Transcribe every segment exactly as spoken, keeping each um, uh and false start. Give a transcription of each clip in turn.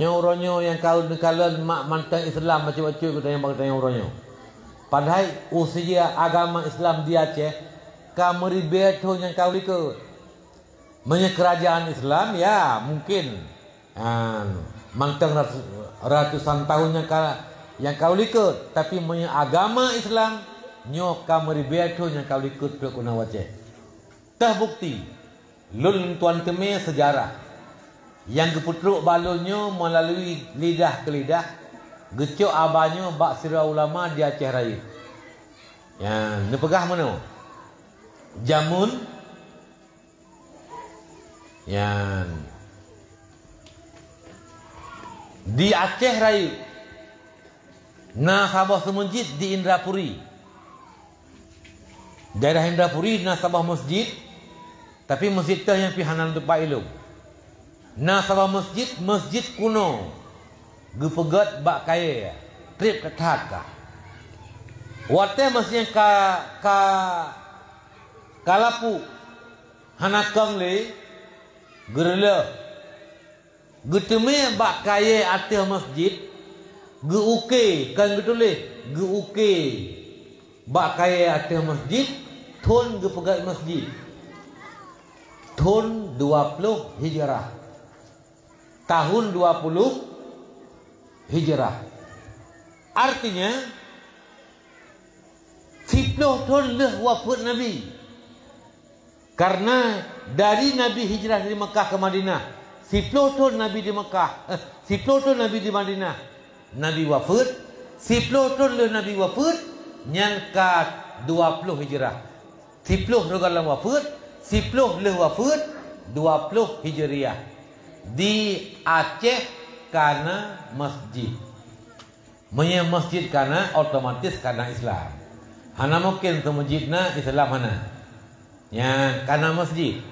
Nyoe uroe nyoe nyang ka neukalon mak mantong Islam bacut-bacut geutanyoe bak geutanyoe uroe nyoe. Padahai usia agama Islam di Aceh ka meuribèe thon nyang ka likot. Meunyoe keurajeuen Islam, ya, mungkin, ah, mantong ratus-, ratusan tahun nyang ka, nyang ka likot. Tapi meunyoe agama Islam, nyoe ka meuribèe thon nyang ka likot trok keunoe u Aceh. Teubukti, lôn tuan teumé seujarah nyang geupeutrok bak lôn nyoe meulalui lidah keu lidah, geucok aba nyoe bak sidroe ulama di Aceh Rayeuk. Nyan, neupeugah meunoe, jameun Nyan. Di Aceh Rayeuk, na saboh seumeujid di Indrapuri. Daerah Indrapuri na saboh masjid, tapi masjid teuh nyang pih hana teumpat ilong. Na saboh masjid, masjid kuno, geupeugét bak kayèe, trép that ka. Watèe masjid ka, ka, ka lapôk, hana kong lé, geureuleuh. Geuteumé bak kayèe ateueh masjid, geu-uke, kon geutuléh, geu-uke bak kayèe ateueh masjid, thon geupeugét masjid. Thon dua ploh Hijrah. Tahun dua puluh Hijrah. Artinya, siploh thon lheueh wafeuet Nabi. Karena dari Nabi hijrah dari Mekah ke Madinah, siploh thon Nabi di Mekah, eh, siploh thon Nabi di Madinah, Nabi wafeuet, siploh thon lheueh Nabi wafeuet, nyan ka dua ploh Hijrah. Siploh rot gohlom wafeuet, siploh lheueh wafeuet, dua ploh Hijriah. Di Aceh kana masjid. Meunyoe masjid kana, otomatis kana Islam. Hana mungken seumeujid na, Islam hana. Nyan kana masjid.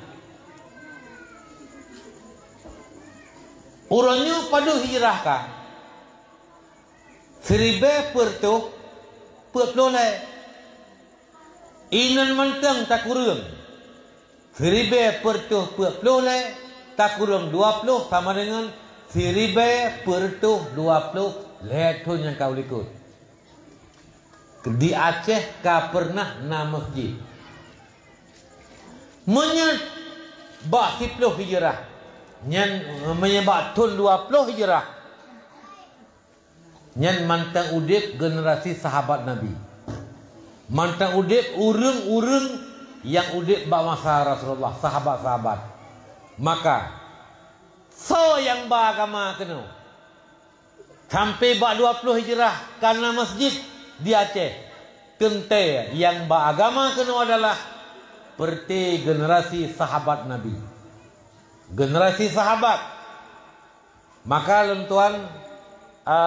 Uroe nyoe padub hijrah ka? Siribèe peuet reutôh peuet ploh lhèe. Inan mantong takureueng. Siribèe peuet reutôh peuet ploh lhèe takureueng dua ploh sama dengan siribèe peuet reutôh dua ploh lhèe thon nyang ka u likot. Di Aceh ka peureunah na masjid. Meunyoe bak siploh Hijrah, nyan, meunyoe bak thon dua ploh Hijrah, nyan mantong udép generasi sahabat Nabi. Mantong udép ureueng-ureueng nyang udép bak masa Rasulullah, sahabat-sahabat. Maka, soe nyang ba agama keunoe? Sampoe bak dua ploh Hijrah kana masjid di Aceh. Teuntèe nyang ba agama keunoe adalah peureuté generasi sahabat Nabi. Generasi sahabat. Maka lôn tuan, a,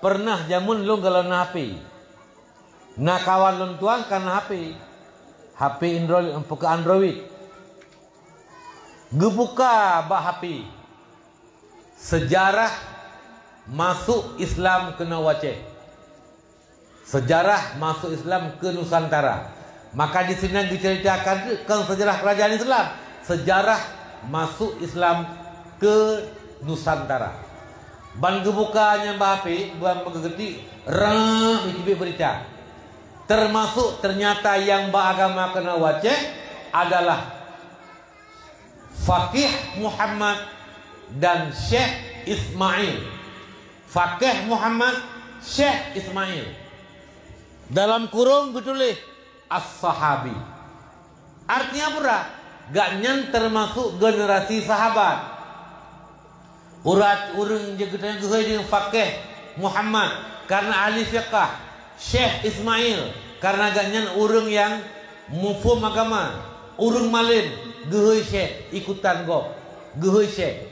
peureunah jameun lôn gohlom na H P. Na kawan lôn tuan kana H P. H P Android, Android. Geubuka bak H P. Seujarah masôk Islam keunoe u Aceh. Seujarah masôk Islam keu Nusantara. Maka di sinan geuceuritakan kon seujarah keurajeuen Islam, seujarah masôk Islam keu Nusantara. Ban geubuka nyan bak H P, ban geuketik, rang, geucubit beurita. Teumasôk teunyata nyang ba agama keunoe u Aceh adalah Faqih Muhammad dan Syekh Ismail. Faqih Muhammad, Syekh Ismail. Dalam kurung geutuléh As-Sahabi. Artinya peue? Gobnyan teumasôk generasi sahabat. Urat ureuëng nyang geutanyoe geuhôi deungon Faqih Muhammad karena ahli fiqah, Syekh Ismail karena gobnyan ureuëng nyang muphom agama, ureuëng malém geuhôi syekh, ikutan gob geuhôi syekh.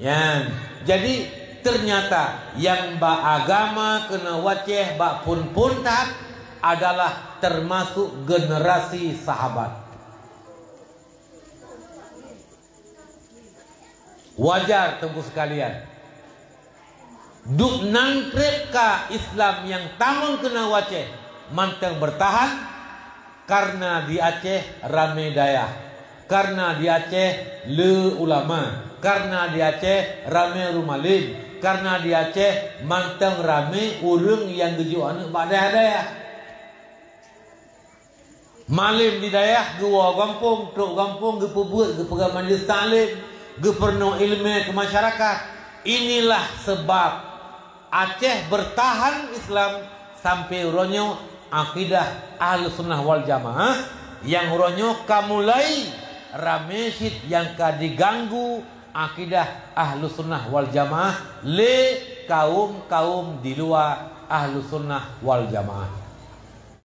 Nyan, jadi teunyata nyang ba agama keunoe u Aceh bak phon-phon that adalah teumasôk generasi sahabat. Wajar, Teungku sekalian. Duek nan trép ka Islam nyang tamong keunoe u Aceh mantong beurtahan, karena di Aceh ramé dayah, karena di Aceh le ulama, Karena di Aceh ramé ureuëng malém, karena di Aceh mantong ramé ureuëng nyang geujok aneuëk bak dayah-dayah. Malém di dayah geuwoe gampông, trok gampông geupeubuet, geupeugah majlis taklim, geupeurunoe iéleumé keu masyarakat. Inilah sebab Aceh bertahan Islam sampai uroe nyoe, akidah Ahlussunnah wal Jamaah nyang uroe nyoe ka mulai ramé cit nyang ka diganggu akidah Ahlussunnah wal Jamaah lé kaum-kaum di luwa Ahlussunnah wal Jamaah.